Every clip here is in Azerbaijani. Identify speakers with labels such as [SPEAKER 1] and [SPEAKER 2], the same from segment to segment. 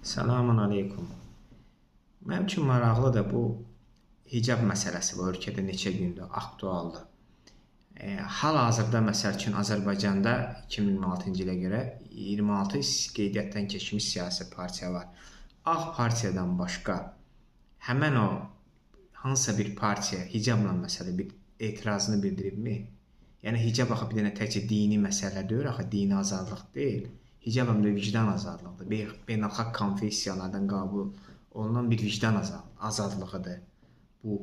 [SPEAKER 1] Selamun aleykum. Mənim üçün maraqlıdır bu hicab məsələsi bu ölkədə neçə gündür aktualdır. Hal-hazırda məsəl üçün Azərbaycanda 2026-cı ilə görə 26 qeydiyyatdan keçmiş siyasi partiya var. Ağ partiyadan başqa həmən o hansısa bir partiya hicabla məsələ bir etirazını bildiribmi? Yəni hicab axı bir dənə təkcə dini məsələ deyil, axı dini azadlıq deyil. Hicab həm də vicdan azadlığıdır. Beynəlxalq konfessiyalardan qəbul olunan bir vicdan azadlığıdır. Bu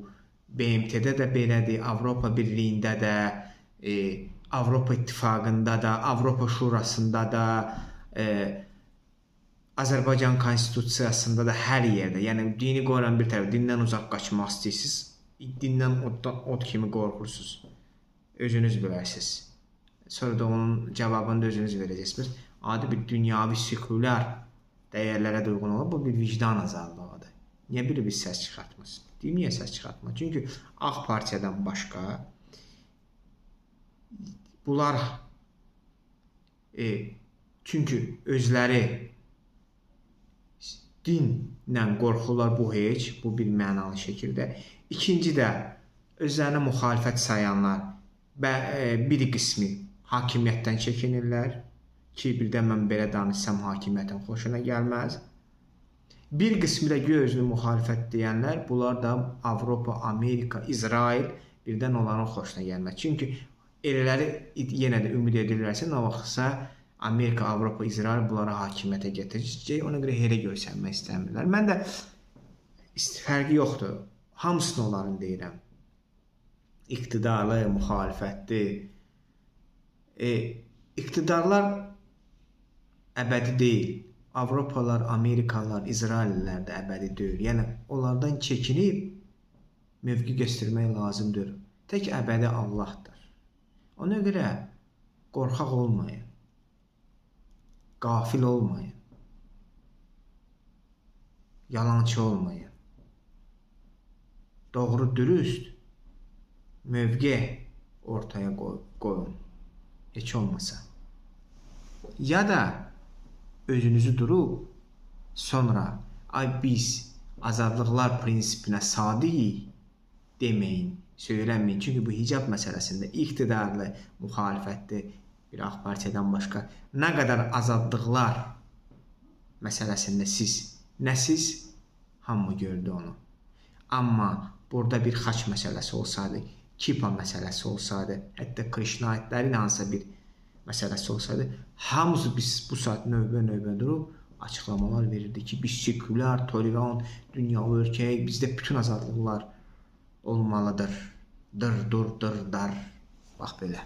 [SPEAKER 1] BMT-də də belədir, Avropa Birliyində də, Avropa İttifaqında da, Avropa Şurasında da, Azərbaycan Konstitusiyasında da hər yerdə. Yəni dini qoyulan bir tərəf, dindən uzaq qaçmaq istəyirsiniz, dindən od kimi qorxursunuz. Özünüz bilərsiniz. Sonra da onun cavabını da özünüz verəcəksiniz. Adi bir dünyavi sekulyar dəyərlərə də uyğun olan bu bir vicdan azadlığıdır. Niyə biri bir səs çıxartmaz? Deyim, niyə səs çıxartmaz? Çünki Ağ Partiyadan başqa bunlar çünki özləri dinlə qorxurlar, bu heç, bu bir mənalı şəkildə. İkinci də özlərinə müxalifət sayanlar bir qismi hakimiyyətdən çəkinirlər ki, birdən mən belə danışsam hakimiyyətin xoşuna gəlməz. Bir qismi də güya özünü müxalifət deyənlər, bunlar da Avropa, Amerika, İsrail birdən onların xoşuna gəlməz. Çünki elələri yenə də ümid edirlərsə, nə vaxtsa Amerika, Avropa, İsrail bunlara hakimiyyətə gətirəcək. Ona görə elə görsənmək istəmirlər. Mən də fərqi yoxdur. Hamısını onların deyirəm. İqtidarlı, müxalifətli. İqtidarlar əbədi deyil. Avropalar, Amerikalılar, İsraillilər də əbədi deyil. Yəni onlardan çəkinib mövqe göstərmək lazımdır. Tək əbədi Allahdır. Ona görə qorxaq olmayın. Qafil olmayın. Yalançı olmayın. Doğru, dürüst mövqe ortaya qoyun. Heç olmasa. Ya da özünüzü durub sonra ay biz azadlıqlar prinsipinə sadiqik deməyin, söylənməyin. Çünki bu hicab məsələsində iqtidarlı, müxalifətli bir Ağ Partiyadan başqa nə qədər azadlıqlar məsələsində siz nəsiz, hamı gördü onu. Amma burada bir xaç məsələsi olsaydı, Kipa məsələsi olsaydı, hətta Krishnaitlərin hansısa bir məsələsi olsaydı, hamısı biz bu saat növbə-növbə durub açıqlamalar verirdi ki, biz sekulyar, tolerant, dünyalı ölkəyik, bizdə bütün azadlıqlar olmalıdır. Dır, dur, dır, dar. Bax belə.